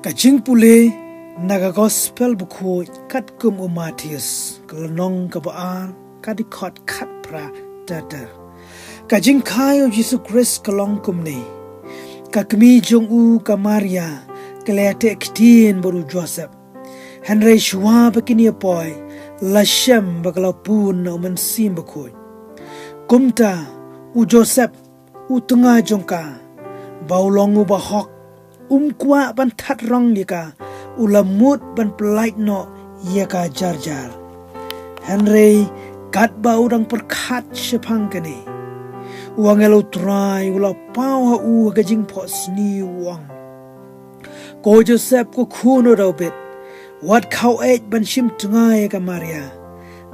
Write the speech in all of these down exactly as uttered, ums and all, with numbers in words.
Ka jingpule na ka Gospel Bakhuid katkum u Mathaios, ka lynnong kaba ar, ka dkhot khatphra ter ter. Ka jingkha ïa u Jisu Khrist ka long kumne. Ka kmie jong u ka Maria ka la ïateh ktien bad u Joseph. Hynrei shuwa ba kin ïa poi, la shem ba ka la bun na u Mynsiem Bakhuid. Kumta, u Joseph, u tnga jong ka, ba u long u bahok, um kwah ban thad rong ïa ka, u la mut ban pyllait noh ïa ka jar jar. Hynrei katba u dang pyrkhat shaphang kane, u angel u Trai u la paw ha u ha ka jingphohsniew, u ong: Ko Joseph, ko khun u David, wat khaw-eit ban shim tnga ïa ka Maria,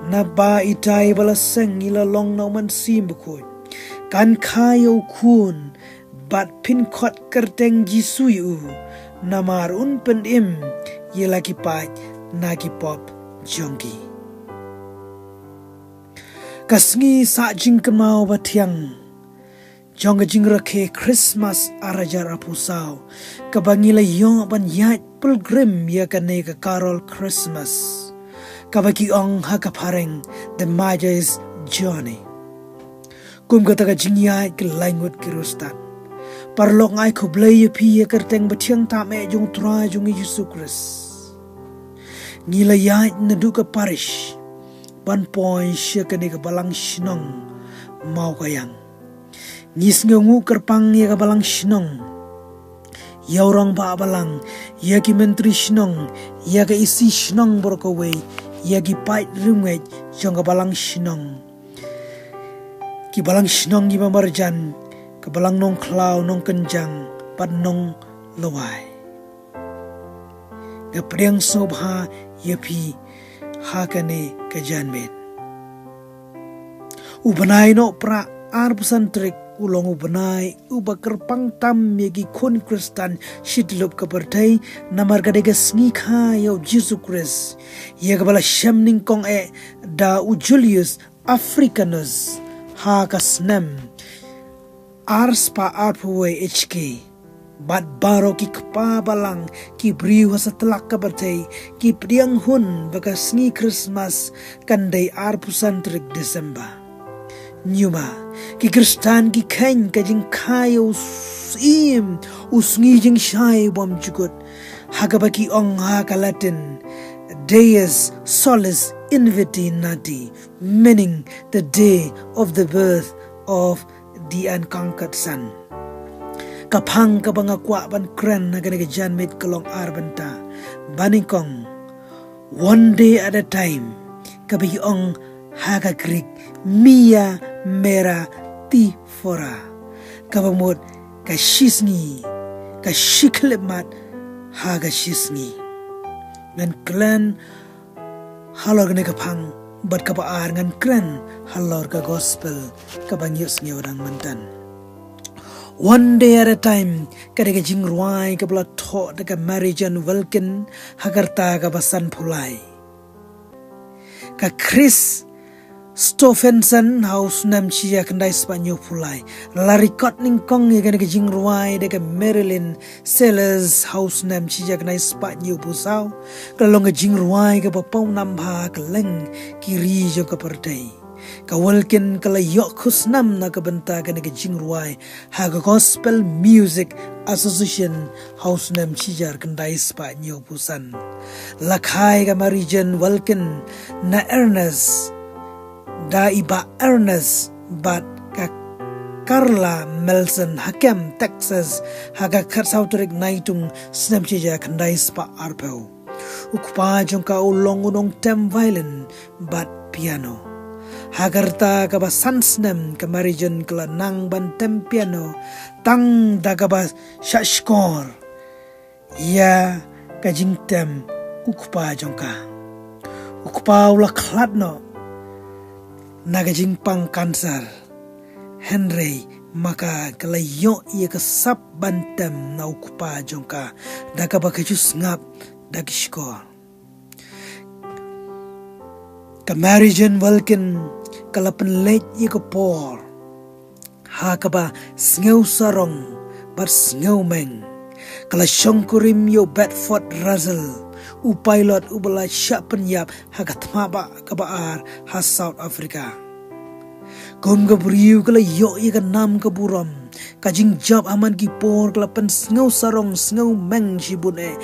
naba itai ba la seng i la long na u Mynsiem Bakhuid. Kan kha ïa u khun, bad phin khot kyrteng Jisu ïa u, namar un pynim ïa la ki paid na ki pop jong ki. Ka sngi sah jingkynmaw bathiang jong ka jingrakhe Christmas ar hajar arphew saw, kaba ngi la ïoh ban ïaid pilgrim ïa kane ka carol Christmas, kaba ki ong ha ka phareng The Magi's Journey. Kum kata ka jingïaid ka laingut ki riewstad. Paralok, nga ai khublei ïa phi ïa ka kyrteng bathiang tam eh jong u Trai jong ngi Jisu Khrist. Ngi la ïaid naduh ka parish ban poi sha kane ka balang shnong Mawkaiang. Ngi sngewnguh kyrpang ïa ka balang shnong, ïa u rangbah balang, ïa ki myntri shnong, ïa ka isi shnong baroh kawei, ïa ki paid riewngeit jong ka balang shnong, ki balang shnong kiba marjan, ka balang Nongkhlaw, Nongkynjang bad Nonglawai. Nga pdiang sngewbha ïa phi ha kane ka janmiet. U bnai Nohprah arphew san tarik u long u bnai uba kyrpang tam ïa ki khun Khristan shityllup ka pyrthei, namar ka dei ka sngi kha ïa u Jisu Khrist, ïa kaba la shem nyngkong eh da u Julius Africanus ha ka snem ar spah arphew wei H K. Bad baroh ki kpa balang, ki briew ha satlak ka pyrthei, ki pdiang hun ba ka sngi Christmas kan dei arphew san tarik December. Ñiuma, ki Khristan ki kheiñ ka jingkha ïa u Syiem, u sngi jingshai bymjukut, ha kaba ki ong ha ka Latin, Dies Solis Inviti Nati, meaning the day of the birth of the unconquered sun. Ka phang kaba nga kwah ban kren ha kane ka janmiet ka long ar bynta. Ba nyngkong, one day at a time, kaba ki ong ha ka Greek, Mia Mera Typhora, kaba mut ka shisngi, ka shi khyllipmat ha ka shisngi. Ngan kren halor kane ka phang, bad kaba ar ngan kren halor ka gospel kaba ngi ïohsngew dang mynta. One day at a time, ka dei ka jingrwai kaba la thoh da ka Mary Jane Wilkin ha ka rta kaba sanphew lai. Ka Chris Stephenson ha u snem shi hajar khyndai spah hynñiewphew lai. La record nyngkong ïa kane ka jingrwai da ka Marilyn Sellers ha u snem shi hajar khyndai spah hynñiewphew saw. Ka la long ka jingrwai kaba pawnam ha kylleng ki ri jong ka pyrthei. Ka Wilkin ka la ïoh khusnam na ka bynta kane ka jingrwai ha ka Gospel Music Association ha u snem shi hajar khyndai spah hynñiewphew san. La kha ïa ka Mary Jane Wilkin na Ernest, da i Bah Ernest bad ka Carla Melson ha Camp Texas ha ka khatsaw tarik Naitung snem shi hajar khyndai spah arphew. U kpa jong ka u long u nongtem violin bad piano. Ha ka rta kaba san snem ka Mary Jane ka la nang ban tem piano tang da kaba shah shkor ïa ka jingtem u kpa jong ka. U kpa u la khlad noh na ka jingpang cancer. Hynrei ma ka ka la ïoh ïa ka sap ban tem na u kpa jong ka, da kaba ka ju sngap da ki shkor. Ka Mary Jane Wilkin ka la pynleit ïa ka por ha kaba sngew sarong bad sngew meng. Ka la shongkurim ïa u Bedford Russell, u pilot uba la shah pynïap ha ka thma bah kaba ar ha South Africa. Kum ka briew ka la ïoh ïa ka nam ka burom, ka jingjop ha man ki por ka la pynsngew sarong sngew meng shibun eh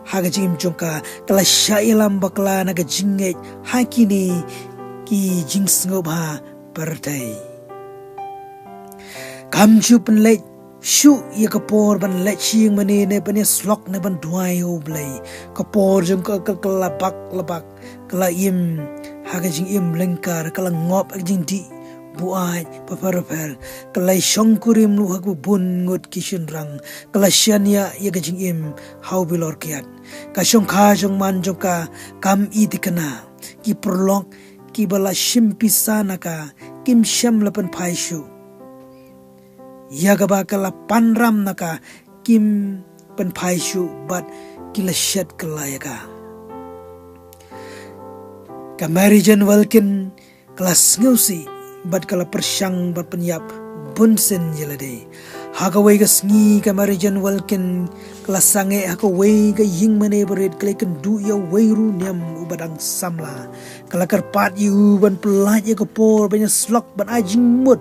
ha ka jingim jong ka, ka la shah ïalam bakla na ka jingngeit ha kine ki jingsngewbha pyrthei. Kam ju pynleit shuh ïa ka por ban leit sha ïingmane ne ban ïasyllok ne ban duwai ïa U Blei. Ka por jong ka ka la bak la bak, ka la im ha ka jingim lyngkar, ka la ngop ha ka jingdih buaid bapher bapher, ka la shongkurim ruh ha ka bun ngut ki shynrang, ka la shaniah ïa ka jingim ha u bilor kiad. Ka shongkha jong man jong ka kam i thikna, ki paralok kiba la shim pisa na ka kim shym la pynphai shuh. Ïa kaba ka la panram na ka kim pynphai shuh bad ki la shet kylla ïa ka. Ka Mary Jane Wilkin ka la sngewsih bad ka la pyrshang ban pynïap bunsien ïa lade. Ha kawei ka sngi ka Mary Jane Wilkin ka la sangeh ha kawei ka ïingmane barit, ka la ïakynduh ïa uwei u riewniam uba dang samla. Ka la kyrpad ïa u ban pyllait ïa ka por ban ïasyllok ban ai jingmut.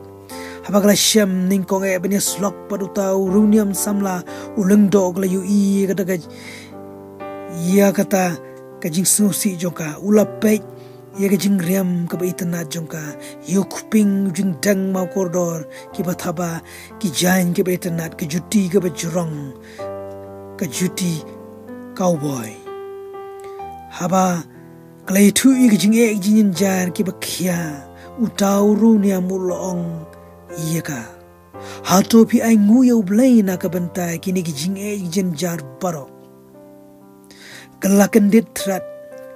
Haba ka la shem nyngkong eh ban ïasyllok bad uta u riewniam samla, u lyngdoh ka la ïohi ïa kata ka, ïa kata ka jingsngewsih jong ka. U la peit ïa ka jingriam kaba itynnad jong ka, ïa u kpieng u jingdeng mawkordor kiba thaba, ki jaiñ kiba itynnad, ka juti kaba jrong, ka juti cowboy. Haba ka la ïathuh ïa ka jingeh ka jingjynjar kiba khia, uta u riewniam u la ong ïa ka, hato phi ainguh ïa U Blei na ka bynta kine ki jingeh ki jingjynjar baroh? Ka la kyndit thrat,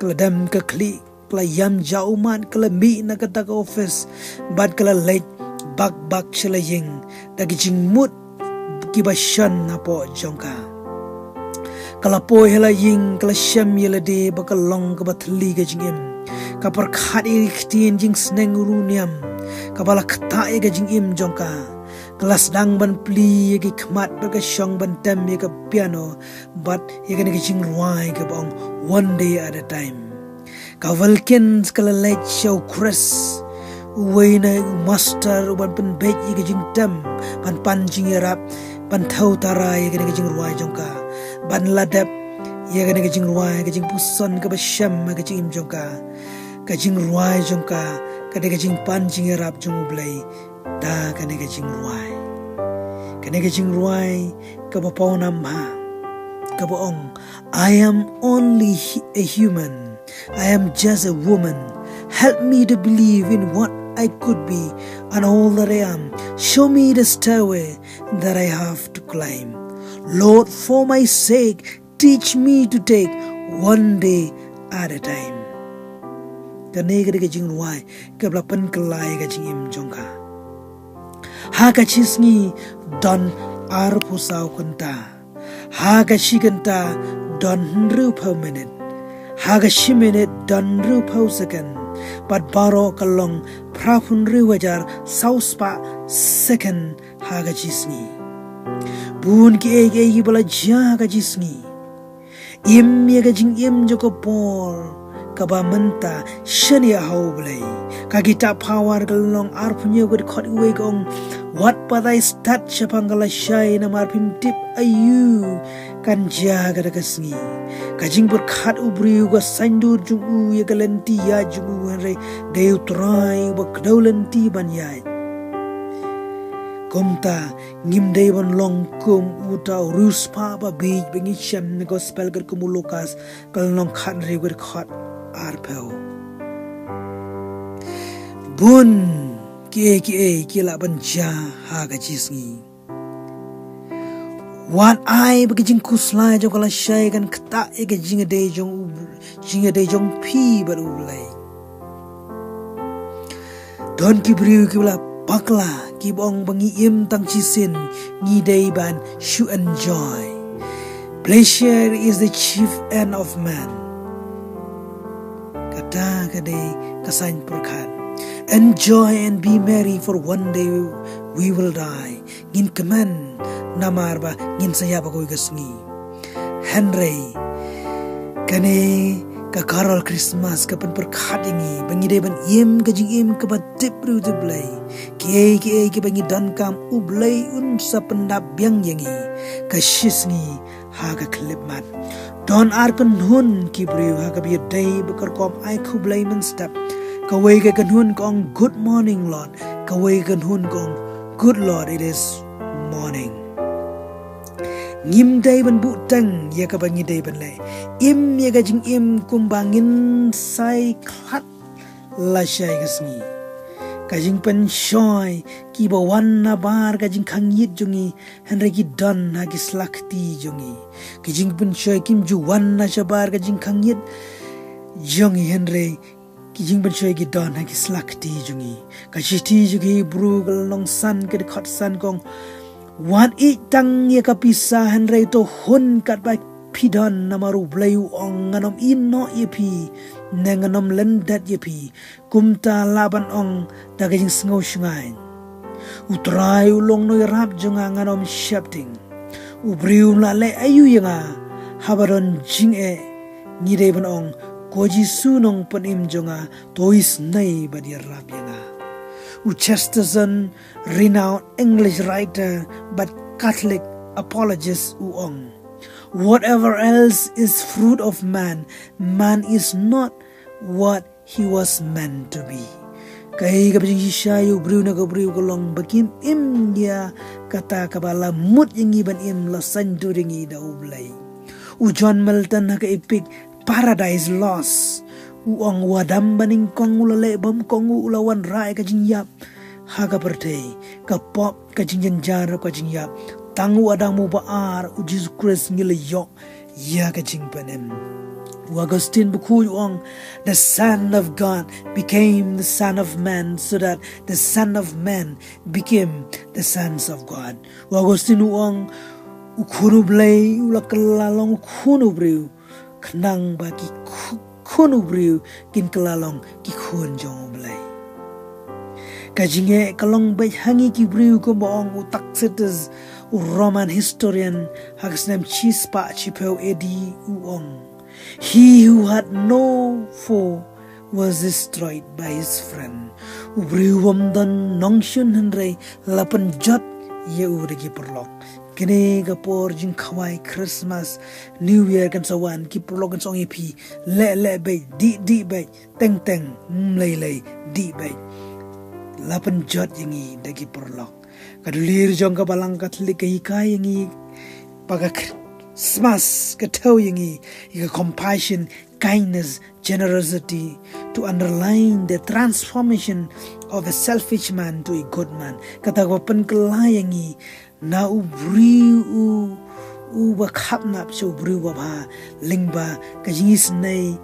ka la dem ka khlieh, ka la ïam ja ummat, ka la mih na kata ka office bad ka la leit bak bak sha la ïing da ki jingmut kiba shon hapoh jong ka. Ka la poi ha la ïing, ka la shem ïa lade ba ka long kaba thylli ka jingim. Ka pyrkhat ïa ki ktien jingsneng u riewniam kaba la ktah ïa ka jingim jong ka. Ka la sdang ban plie ïa ki khmat bad ka shong ban tem ïa ka piano bad ïa kane ka jingrwai kaba ong One Day at a Time. Ka Wilkin ka la leit sha u Chris, uwei na u master uban pynbeit ïa ka jingtem, ban pan jingïarap, ban thew tara ïa kane ka jingrwai jong ka, ban la dep ïa kane ka jingrwai, ka jingpuson kaba shem ha ka jingim jong ka. Ka jingrwai jong ka ka dei ka jingpan jingïarap jong U Blei da kane ka jingrwai. Kane ka jingrwai kaba pawnam bha, kaba ong, "I am only hu- a human. I am just a woman. Help me to believe in what I could be and all that I am. Show me the stairway that I have to climb. Lord, for my sake, teach me to take one day at a time." Kane ka dei ka jingrwai kaba la pynkylla ïa ka jingim jong ka. Ha ka shi sngi don arphew saw kynta. Ha ka shi kynta don hynriewphew minit. Ha ka shi minit don hynriewphew second. Bad baroh ka long phraphew hynriew hajar saw spah second ha ka shi sngi. Bun kiei kiei kiba la jia ha ka shi sngi. Im ïa ka jingim jong ka por kaba mynta, shaniah ha U Blei. Ka kitab Phawar ka lynnong arphew hynñiew ka dkhot uwei ka ong, "Wat pat ai stad shaphang ka lashai, namar phim tip aïu kan jia ha kata ka sngi. Ka jingpyrkhat u briew ka saiñdur jong u ïa ka lynti ïaid jong u, hynrei dei U Trai uba kdew lynti ban ïaid." Kumta ngim dei ban long kum uta u riewspah ba bieit ba ngi shem na gospel katkum u Lukas ka lynnong khathynriew ka dkhot arphew. Bun kiei kiei ki lah ban jia ha ka shi sngi. Wat ai ba ka jingkhuslai jong ka lashai kan ktah ïa ka jingïadei jong u, jingïadei jong phi bad U Blei. Don ki briew kiba la bakla, kiba ong ba ngi im tang shisien, ngi dei ban shu enjoy. Pleasure is the chief end of man. Kata ka dei ka saiñ pyrkhat. Enjoy and be merry, for one day We will die. Ngin kmen namar ba ngin sa ïap ha kawei ka sngi. Hynrei kane ka carol Christmas ka pynpyrkhat ïa ngi ba ngi dei ban im ka jingim kaba tip briew tip Blei. Kiei kiei kiba ngi donkam, U Blei un sa pyndap biang ïa ngi ka shisngi ha ka khyllipmat. Don ar kynhun ki briew ha kaba ïadei bad ka rukom ai khublei mynstep. Kawei ka kynhun ka ong, "Good morning, Lord." Kawei ka kynhun ka ong, "Good Lord, it is morning." Ngim dei ban buh teng ïa kaba ngi dei ban leh. Im ïa ka jingim kumba ngin sai khlad lashai ka sngi. Ka jingpynshoi kiba wan nabar ka jingkhang ïit jong ngi, hynrei ki don ha ki sla kti jong ngi. Ki jingpynshoi kim ju wan na shabar ka jingkhang ïit jong ngi, hynrei ki jingpynshoi ki don ha ki sla kti jong ngi. Ka shithi jong ki Hebru ka lynnong san ka dkhot san ka ong, "Wat ïeit tang ïa ka pisa, hynrei to hun katba phi don, namar U Blei u ong, 'Ngan ym ïehnoh ïa phi, ne ngan ym lyndet ïa phi.' Kumta lah ban ong da ka jingsngew shngaiñ, 'U Trai u long u nongïarap jong nga, ngan ym sheptieng. U briew um lah leh aïu ïa nga?' Haba don jingeh, ngi dei ban ong, 'Ko Jisu Nongpynim jong nga, to isnei bad ïarap ïa nga.'" U Chesterton, renowned English writer bad Catholic apologist, u ong, "Whatever else is fruit of man, man is not what he was meant to be." Kaei kaba jingshisha ïa u briew na ka briew ka long ba kim im ïa kata kaba la mut ïa ngi ban im, la saiñdur ïa ngi da U Blei. U John Milton ha ka epic Paradise Lost u ong, "U Adam banyngkong u la leh bymkong, u la wanrah ïa ka jingïap ha ka pyrthei. Ka pop, ka jingjynjar, ka jingïap. Tang u Adam uba ar, U Jisu Khrist, ngi la ïoh ïa ka jingpynim." U Augustine bakhuid u ong, "The Son of God became the Son of Man, so that the Son of Man became the sons of God." U Augustine u ong, "U Khun U Blei u la kylla long u khun u briew, khnang ba ki khu-, khun u briew kin kylla long ki khun jong U Blei." Ka jingeh ka long beit ha ngi ki briew, kumba ong u Tacitus, u Roman historian, ha ka snem shispah shiphew A D u ong, "He who had no foe was destroyed by his friend." U briew bym don nongshun, hynrei la pynjot ïa u da ki paralok. Kane ka por jingkhawai Christmas, New Year kan sa wan, ki paralok kan sa ong ïa phi, "Leh leh beit, dih dih beit, teng teng, ym lei lei, dih beit." La pynjot ïa ngi da ki paralok. Ka dulir jong ka Balang Katholik ka hikai ïa ngi ba ka Christmas ka thew ïa ngi ïa ka compassion, kindness, generosity, to underline the transformation of a selfish man to a good man. Kata kaba pynkylla ïa ngi na u briew u, uba khapnap sha u briew uba bha, lyngba ka jingisynei,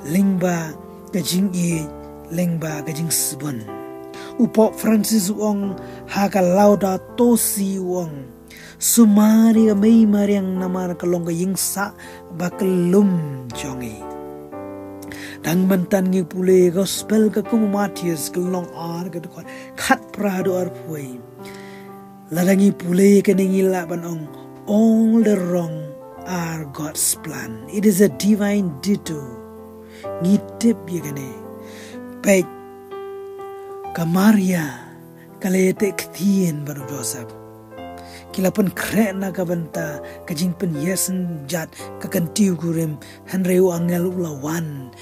lyngba ka jingïeit, lyngba ka jingsbun. U Pope Francis u ong ha ka Laudato Si u ong, "Sumar ïa ka mei mariang, namar ka long ka ïingsah ba kyllum jong ngi." Dang mynta ngi pule Gospel katkum u Mathaios, ka lynnong ar, ka dkhot khatphra haduh arphew wei. Lada ngi pule kane ngi lah ban ong, "All the wrong are God's plan. It is a divine detour." Ngi tip ïa kane. Peit, ka Maria ka la ïateh ktien bad u Joseph. Ki la pynkhreh na ka bynta ka jingpynïaseng jat, ka kyntiew kurim, hynrei u angel u la wan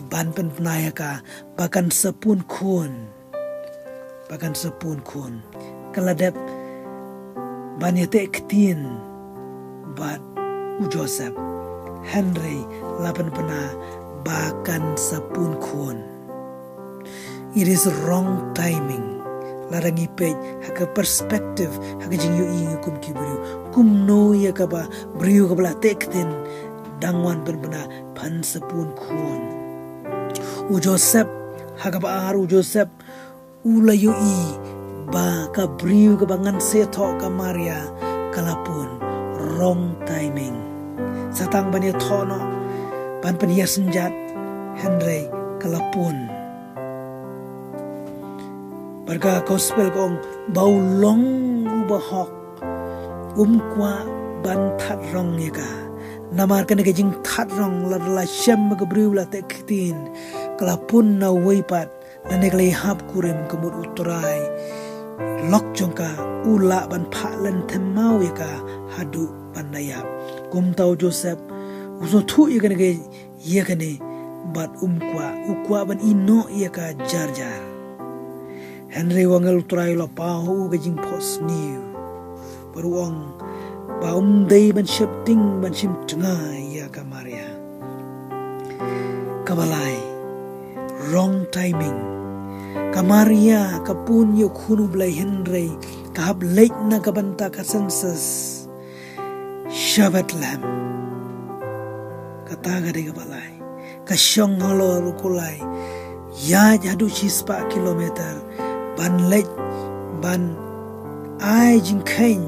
ban pynbna ïa ka ba kan sa pun khun. Ba kan sa pun khun. Ka la dep ban ïateh ktien bad u Joseph, hynrei la pynbna ba kan sa pun khun. It is wrong timing. Lada ngi peit ha ka perspective, ha ka jingïohi ngi kum ki briew, kumno ïa kaba briew kaba la teh ktien dang wan pynbna ban sa pun khun. U Joseph, ha kaba ar, u Joseph u la ïohi ba ka briew kaba ngan sa ïathoh, ka Maria, ka la pun. Wrong timing. Sa tang ban ïathoh noh, ban pynïaseng jat, hynrei ka la pun. Bad ka gospel ka ong ba u long u bahok, um kwah ban thad rong ïa ka. Namar kane ka jingthad rong, lada la shem ba ka briew la teh ktien, ka la pun na uwei pat, lane ka la ïahap kurim, ka mut u trai lok jong ka u lah ban phah lynthem maw ïa ka haduh ban da ïap. Kumta u Joseph u sngewthuh ïa kane ka, ïa kane, bad um kwah, u kwah ban ïehnoh ïa ka jar jar. Hynrei u angel u Trai u la paw ha u ka jingphohsniew, bad u ong ba um dei ban sheptieng ban shim tnga ïa ka Maria. Kaba lai, wrong timing. Ka Maria ka pun ïa u Khun u Blei hynrei ka hap leit na ka bynta ka census sha Bethlehem. Kata ka dei kaba lai. Ka shong halor u kulai ïaid haduh shispah kilometer ban leit ban ai jingkheiñ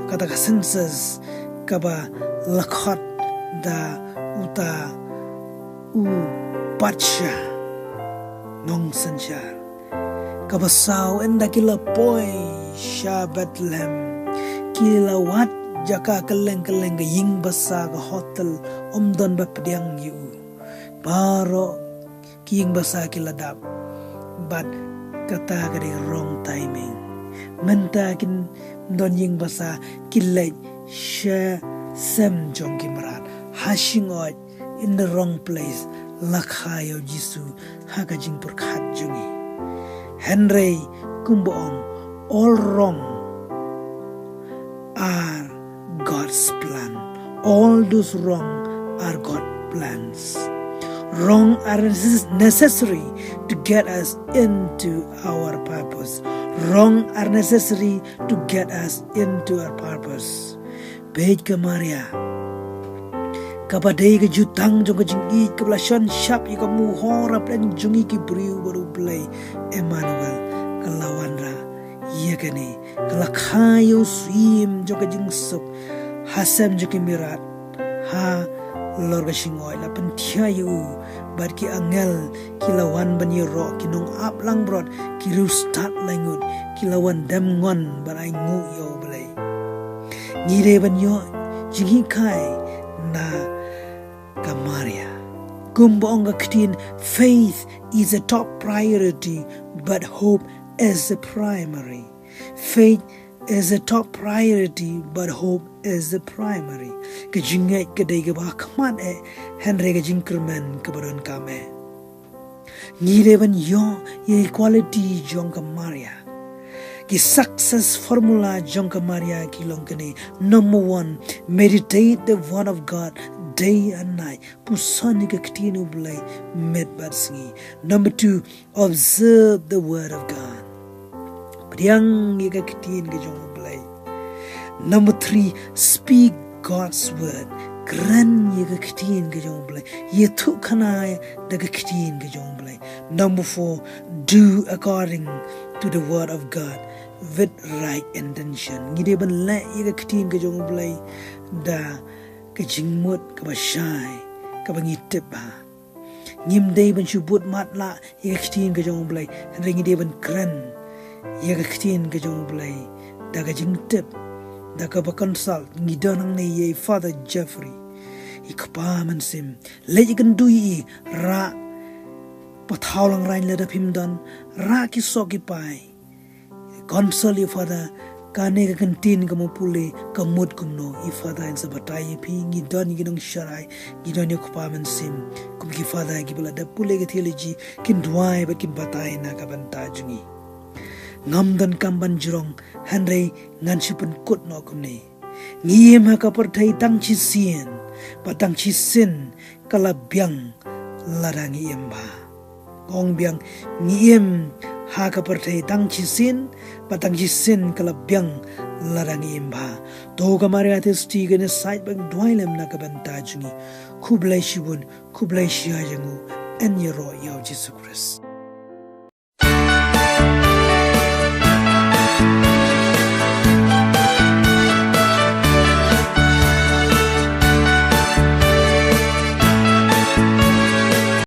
kata ka census kaba la khot da uta u patsha nongsynshar. Kaba saw, ynda ki la poi sha Bethlehem, ki la wad jaka kylleng kylleng, ka ïing basa, ka hotel, ym don ba pdiang ïa u. Baroh ki ïing basa ki la dap. Bad kata ka dei wrong timing. Mynta kin don ïing basa, ki leit sha sem jong ki mrad, ha shyngod, in the wrong place. La kha ïa u Jisu ha ka jingpyrkhat jong ngi. Hynrei kumba ong, all wrong are God's plan. All those wrong are God plans. Wrong are necess- necessary to get us into our purpose. Wrong are necessary to get us into our purpose. Peit ka Maria, kaba dei ka jutang jong ka jingïeit, kaba la shon shap ïa ka mohor hapdeng jong ngi ki briew bad u Blei Emmanuel, ka la wanrah ïa kane, ka la kha ïa u syiem jong ka jingsuk ha sem jong ki mrad, halor ka shyngod, la pynthiah ïa u, bad ki angel ki la wan ban ïaroh, ki nongap langbrot, ki riewstad laingut, ki la wan dem ngon ban ainguh ïa u Blei. Ngi dei ban ïoh jinghikai na ka Maria. Kumba ong ka ktien, faith is a top priority, but hope is a primary. Faith is a top priority, but hope is the primary. Ka jingngeit ka dei kaba ha khmat eh, hynrei ka jingkyrmen kaba donkam eh. Ngi dei ban ïoh ïa ka quality jong ka Maria. Ki success formula jong ka Maria ki long kine. Number one, meditate the word of God day and night. Puson ïa ka ktien u Blei miet bad sngi. Number two, observe the word of God. Pdiang ïa ka ktien ka jong u Blei. Number three, speak God's word. Kren ïa ka ktien ka jong u Blei. Ïathuhkhana da ka ktien ka jong u Blei. Number four, do according to the word of God with right intention. Ngi dei ban leh ïa ka ktien ka jong u Blei da ka jingmut kaba shai, kaba ngi tip bha. Ngim dei ban shu bud matlah ïa ka ktien ka jong u Blei, hynrei ngi dei ban kren ïa ka ktien ka jong u Blei da ka jingtip, da kaba consult. Ngi don hangne ïa i Father Jeffrey, i Kpa Mynsiem. Leit ïakynduh ïa i, rah pathaw langbriew lada phim don, rah ki soh ki pai. Consult ïa i Father, kane ka ktien kaba pule ka mut kumno, i Father in sa batai ïa phi. Ngi don ïa ki nongsharai, ngi don ïa u Kpa Mynsiem kum ki Father kiba la dep pule ka theology, kin duwai bad kin batai na ka bynta jong ngi. Ngam donkam ban jrong, hynrei ngan shu pynkut noh kumne. Ngi im ha ka pyrthei tang shisien, bad tang shisien ka la biang lada ngi im bha. Ong biang, ngi im ha ka pyrthei tang shisien, bad tang shisien ka la biang lada ngi im bha. To ka Maria Theisotti kan ïasaid bad duwai lem na ka bynta jong ngi. Khublei shibun, khublei shihajar nguh, yn ïaroh ïa u Jisu Khrist.